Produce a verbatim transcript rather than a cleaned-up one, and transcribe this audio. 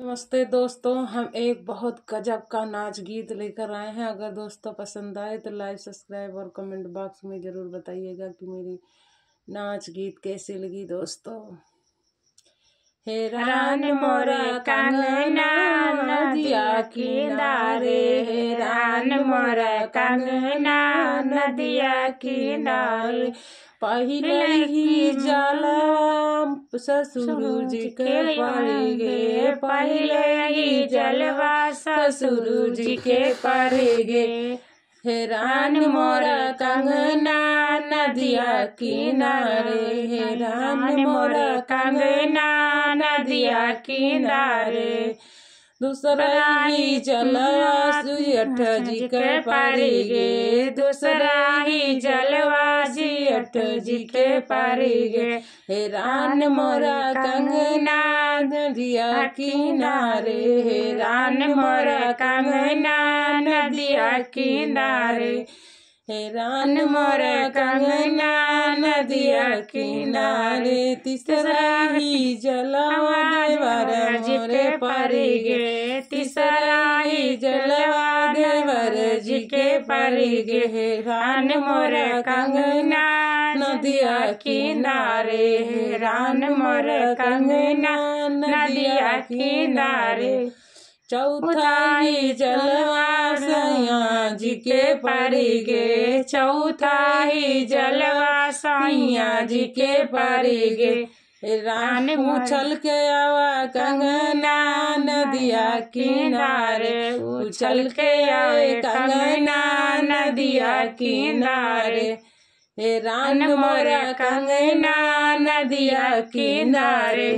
नमस्ते दोस्तों, हम एक बहुत गजब का नाच गीत लेकर आए हैं। अगर दोस्तों पसंद आए तो like, subscribe और comment box में ज़रूर बताइएगा कि मेरी नाच गीत कैसी लगी दोस्तों। हे रान मोर कंगना नदिया किनारे, हे रान मोर कंगना नदिया किनारे, पहिले ही जलवा ससुर जी के पड़ गे, पहिले ही जलवा ससुर जी के पड़ गे। हे रान मोर कंगना नदिया किनारे, हे रान मोर कंगना नदिया किनारे, दूसरा ही जलवा जेठ जी के पड़ गे, दूसरा ही जलवा जेठ जी के पड़ गे। हे रान मोर कंगना नदिया किनारे, हे रान मोर कंगना नदिया किनारे, हे रान मोर कंगना नदिया किनारे, तीसरा ही जलवा देवर जी के पड़ गे, तीसरा ही जलवा देवर जी के पड़ गे। हे रान मोर कंगना नदिया किनारे, हे रान मोर कंगना नदिया किनारे, चौथा ही जलवा सैया जी के पड़ गे, चौथा ही जलवा सैया जी के पड़ गे। हे रान उछल के आवा कंगना नदिया किनारे, उछल के आवे कंगना नदिया किनारे, हे रान मोर कंगना नदिया किनारे।